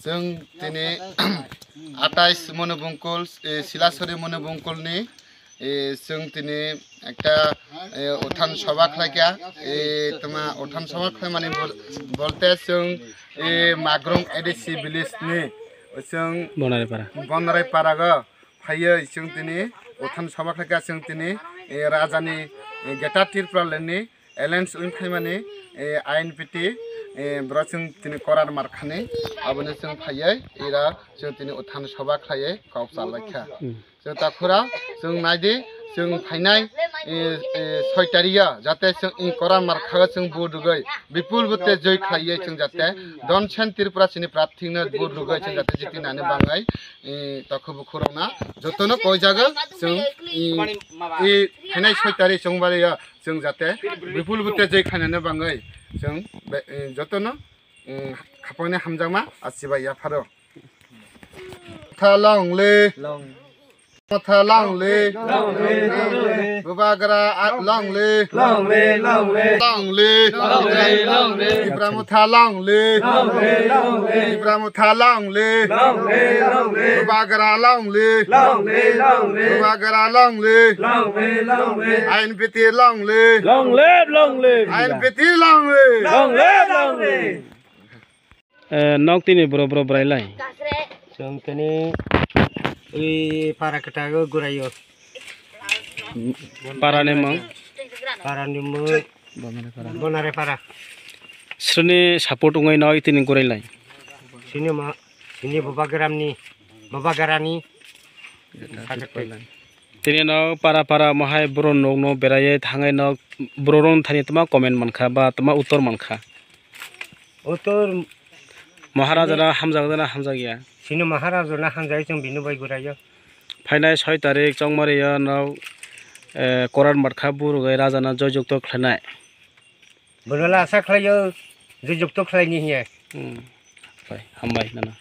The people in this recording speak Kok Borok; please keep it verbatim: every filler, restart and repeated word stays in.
Chwng tini atais Monobongkol, eh, Silasori Monobongkolni, eh, chwng tini ekta, eh, uthan soba khlaikha, eh, tama uthan soba khlaimani bol-, bolte chwng, eh, Magrong A D C village ni chwng Bonarepara. Bonareparago phaiwi chwng tini uthan soba khlaikha, chwng tini, eh, rajani, eh, Greater Tripura Land ni alliance wng phaimani, eh, I N P T, eh, boro chwng tini korar markhani, abono chwng phaiwi ira chwng tini uthan soba khlaiwi kok chalaikha. Hmm. Chwng takhura chwng naidi, chwng phainai, eh, eh, soi tarikh o jate chwng i korar markhago chwng vote rwgwi bipul vote joi khlaiwi chwng jate Donsen Tripura chini prarthino vote rwgwi chwng jate jitinani bangwi, eh, tokhubu khurokna jotono koijago chwng i, i phainai soi tarikh chwng bari o. Chwng jate bipul bwtwi joi khainani bangwi chwng be-, eh, jotono, eh, khapangni hamjakma achibai yapharo. Motha long live. Long. Motha long live. Long live, long live. Bubagra a-, long live. Long live, long live. Long live. Long live, long live. Tipra Motha long live. Long live, long live. Tipra Motha long live. Long live, long live. Bubagra long live. Long live, long live. Bubagra long live. Long live, long live. I N P T long live. Long live, long live. I N P T long live. Long live, long live. Eh, nok tini boro boro bwrai lai. Chwng tini ui para kwtago guraio. Para ni mung? Para ni mung Bonarepara. Srini support wngwi nok tini gurai lai. Sini ma, sini Bubagra ni, Bubagra ni. Tini no para para mohai boro nok no berai thangwi nok boro rong thani tma comment mankha ba tma uttor mankha. Uttor Maharaja na hamjak na hamjak ya. Sini Maharaja na hamjak chwng bini bai guraio. Phainai soi tarik chongmari ya no, eh, korar markha burugwi raja na joy jukto khlainai. Bonola asa khlaio joy jukto khlaini hiya. Hmm. Bai, hambai nana.